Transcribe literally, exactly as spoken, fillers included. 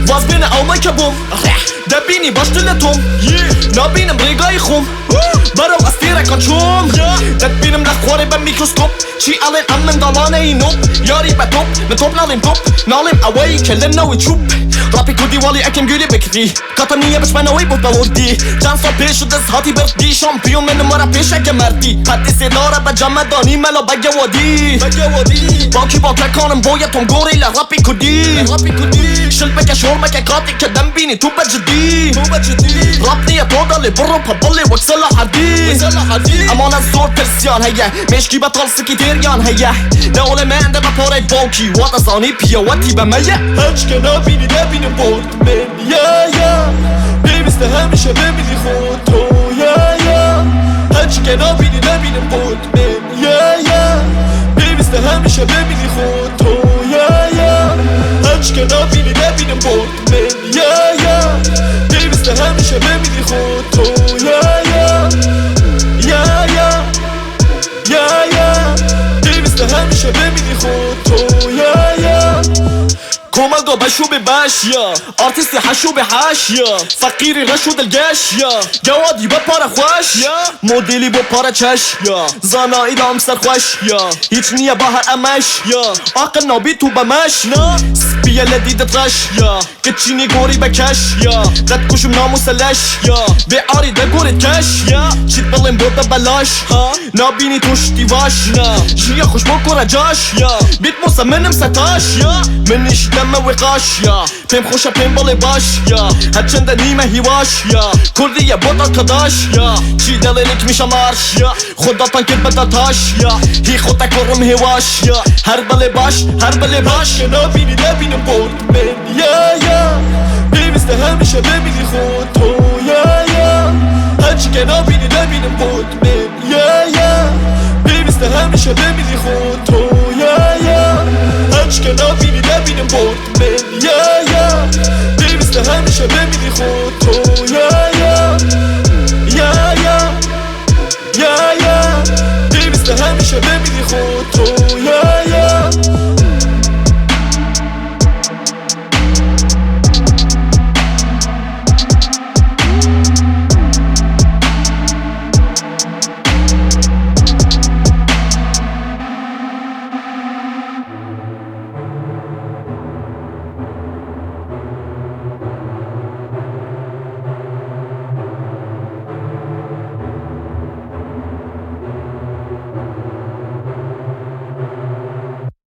Vaz bêne ew meke bom. Debînî baş dile tom. Nabînim rêgayê xom. Bero ez têrekan çom. Debînim le xwarê be mîkroskop. Çî elên em min dalaneyî nop. Yarî be top, min top nalêm top. Nalêm eweyî kele newê çûp. Rapî kurdî walî ekim gûlî bikirî. Kata niye biçme newê bot be wordî. Çend sal pêş û dest hatî berdî. Şampiyon me numara pêşeke merdî. Qetî sêdara be ceme danî mela bege wadî. Bege wadî. Bakî bakekanim boye tom gorî le rapî kurdî. Rapî kurdî. Şil beke şor beke katî ke dem bînî tu be cidî. Tu be cidî. Rap niye to dalê biro pe balê wek sela herdî. Sela herdî. Emana zor tirsiyan heye. Meşkî betal sikî têriyan heye. Ne ole me ende be parey bawkî. Wata zanî piye wetî be me ye. Her çike nabînî debînim bor. Min ya ya. Pêwîste hemişe bimînî xwe to ya ya. Her çike nabînî debînim bot min ya ya. Pêwîste hemişe bimînî xwe to ya ya. Her çike nabînî debînim bot min ya ya. Pêwîste hemişe bimînî xwe to ya ya. Ya ya. Ya ya. Pêwîste hemişe bimînî xwe to ya ya. Komelga beş û bê beş ya. Artîstê heş û bê heş ya. Feqîrî reş û dilgeş ya. Gewadî be pare xweş ya. Modelî bo pare çeş ya. Zanayî da em serxweş ya. Hiç niye bahar emeş ya. Aqil nabî tu be meş na. Spiye ledî ditreş ya. Kiçînî gorî be keş ya. Qet kuşim namûse leş ya. Vê arî de gorê keş ya. Çît bilên bo de belaş ha. Nabînî tuştî vaş na. Jiya xweş bo kore caş ya. Bit mose minim se taş ya. Min işte me wê qaş ya. Pêm xweşe pêm balê baş ya. Her çende nîme hîwaş ya. Kurdî ye bot arkadaş ya. Çî delê nikmişe marş ya. Xwe datan kir beda taş ya. Hî xwe te kurim hêwaş ya. Her belê baş, her belê baş. Her çike nabînî debînim bor min ya ya. Pêwîste hemişe bimînî xwe to ya ya. Her çike nabînî debînim bor min ya ya. Pêwîste hemişe bimînî xwe to ya ya. Her çike nabînî debînim bor min ya ya. Pêwîste hemişe bimînî xwe to ya